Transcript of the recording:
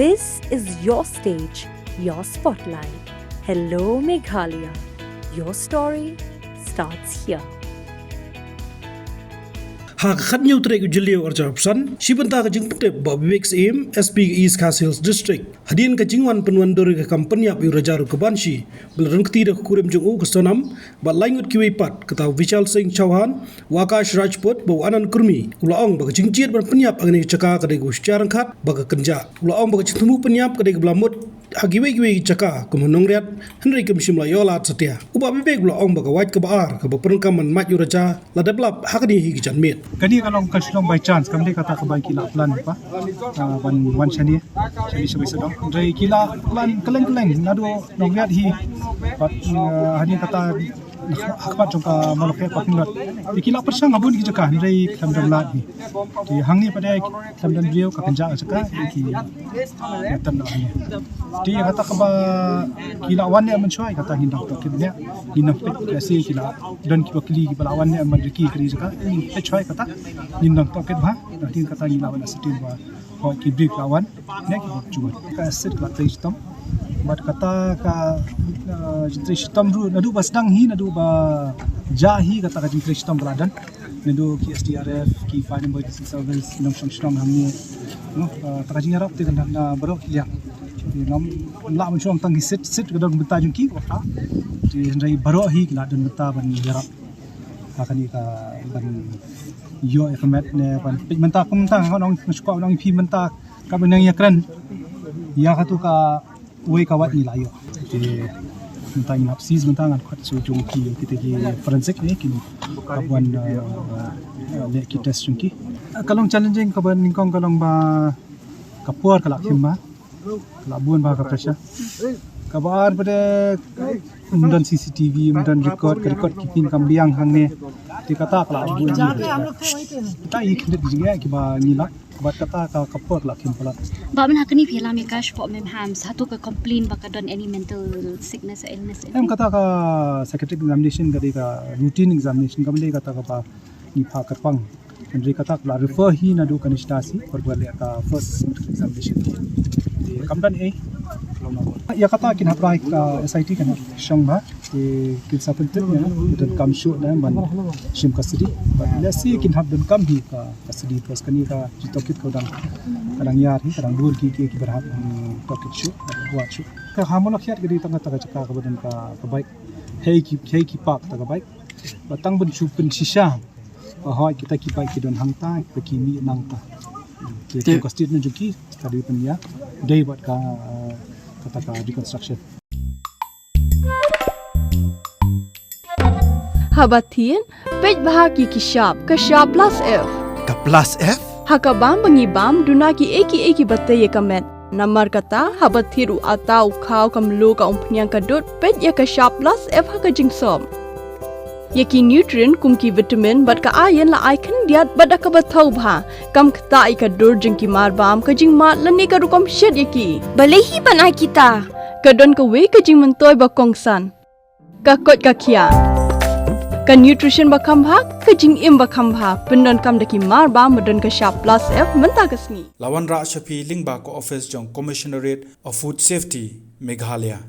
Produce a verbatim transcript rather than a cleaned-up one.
This is your stage, your spotlight. Hello, Meghalaya. Your story starts here. Ha ka khatñiew tarik u Jylliew arhajar arphew san, shi bynta ka jingpyntip Bah Vivek Syiem, S P ka East Khasi Hills District, hadien ka jingwan pynwandur ïa ka kam pynïap ïa u Raja Rukabanshi ba la donkti da ka kurim jong u ka Sonam, bad lai ngut kiwei pat, kata u Vishal Singh Chauhan, u Akash Rajput bad u Anand Kurmi, u la ong ba ka jingjied ban pynïap ha kane ka jaka ka dei kaba shu jia ryngkat bad ka kynjah. U la ong ba ka jingthmu pynïap ka dei kaba la mut ha kiwei kiwei ki jaka kum ha Nongriat, hynrei kim shym la ïoh lad satia. U Bah Vivek u la ong ba ka wait kaba ar kaba pyndonkam ban mait ïa u Raja la dep lap ha kine hi ki janmiet. Kane ka long, ka shu long by chance, kam dei kata kaba ki la plan pa, ah, ban wan shane, shane sha Baisadong. Hynrei ki la plan kylleng kylleng naduh Nongriat hi, bad, ah, hadien kata ha khmat jong ka Mawlakhet Parking Lot. Te ki la pyrshang ha bun ki jaka hynrei khlem don lad hi. Te hangne pat de khlem don briew, ka kynjah ka jaka, te ki ïatam noh hangne. Te ïa kata kaba ki la wan ne mynshuwa, kata ngin dang tohkit ne, ngin nang peit, lehse ki la don kiba kylli kiba la wan ne mynta ki kali jaka, ngin peit shuwa kata, ngin nang tohkit bha, te kata ngin la wan ascertain ba hooid ki briew ki la wan ne ki briew. Ka acid ka la trei shitom. Bad kata ka, ah, jingtrei shitom ruh naduh ba sdang hi, naduh ba jah hi, kata ka jingtrei shitom ka la don. Naduh ki S D R F, ki Fire and Emergency Service, nongshong shnong hangne. No, ah, kata ka jingïarap te ka don na baroh ki liang. Te ngam lah ban shu ong tang ki sit, sit ka don bynta jong ki, kata. Te hynrei baroh hi ki la don bynta ban ïarap ha kane ka, ban ïoh ïa ka met ne ban peit mynta, kum mynta nga ong, nga shu kwah ban ong ïa phi mynta, kaba nang ïakren ïa katu kawei ka wait ngi la ïoh. Te mynta ngin hap seize, mynta ngan khot shuh jong ki, kita ki forensic ne, kin hap wan, eh, leh ki test jong ki. Ka long challenging, kaba nyngkong ka long ba ka por ka la khim bha, ka la bun bha ka pressure. Kaba ar pat de ym don C C T V, ym don record, ka record ki pyn kam biang hangne. Te kata ka la bun. Kata i khyndiat jingeh kiba ngi lak, bad kata ka, ka por ka la khim palat. Bah, mynta kane phi lam ïa ka shapoh Mem Hams, hato ka complain ba ka don any mental sickness or illness? Em, kata ka psychiatric examination ka dei ka routine examination, kam dei kata kaba ngi phah kyrpang. Hynrei kata ka la refer hi naduh Kanishta C, por ba leh ka first examination. Te kam don ei. Ïa kata kin hap rai ka S I T, kin hap shong bha. Te kin sa pyntip ïa nga, donkam shuh ne ban shim custody. Bad lehse kin hap donkam hi ka custody, because kane ka jingtohkit ka dang, ka dang ïar hi, ka dang bun ki, ki, kiba hap, hmm, tohkit shuh, bad wad shuh. Ka ha Mawlakhet ka dei tang kata ka jaka kaba don ka, ka bike. Hei ki, hei ki park kata ka bike. Ba tang ban shu pynshisha ba hooid kita ki bike ki don hangta, ba ki mih nangta. Te, te ka statement jong ki, ka dei pynïa dei bad ka, eh, kata ka reconstruction. Haba thied, peit bha ki, ki shap, ka shap plus F. Ka plus F? Ha ka bam ba ngi bam, duna kiei kiei kiba tei ïa ka met. Namar kata, haba thied u atta, u khaw, ka mluh, ka umphniang, ka dud, peit ïa ka shap plus F ha ka jingsop. Ïa ki nutrient kum ki vitamin bad ka iron la ai khyndiat bad da kaba thaw bha. Kam ktah ïa ka dur jong ki marbam, ka jingmad lane ka rukom shet ïa ki. Balei hi ban ai kita? Ka don kawei ka jingmyntoi ba kongsan. Ka koit ka khiah. Ka nutrition ba kham bha, ka jingim ba kham bha. Pyndonkam da ki marbam ba don ka shap plus F mynta ka sngi. La wanrah sha phi lyngba ka office jong Commissionerate of Food Safety, Meghalaya.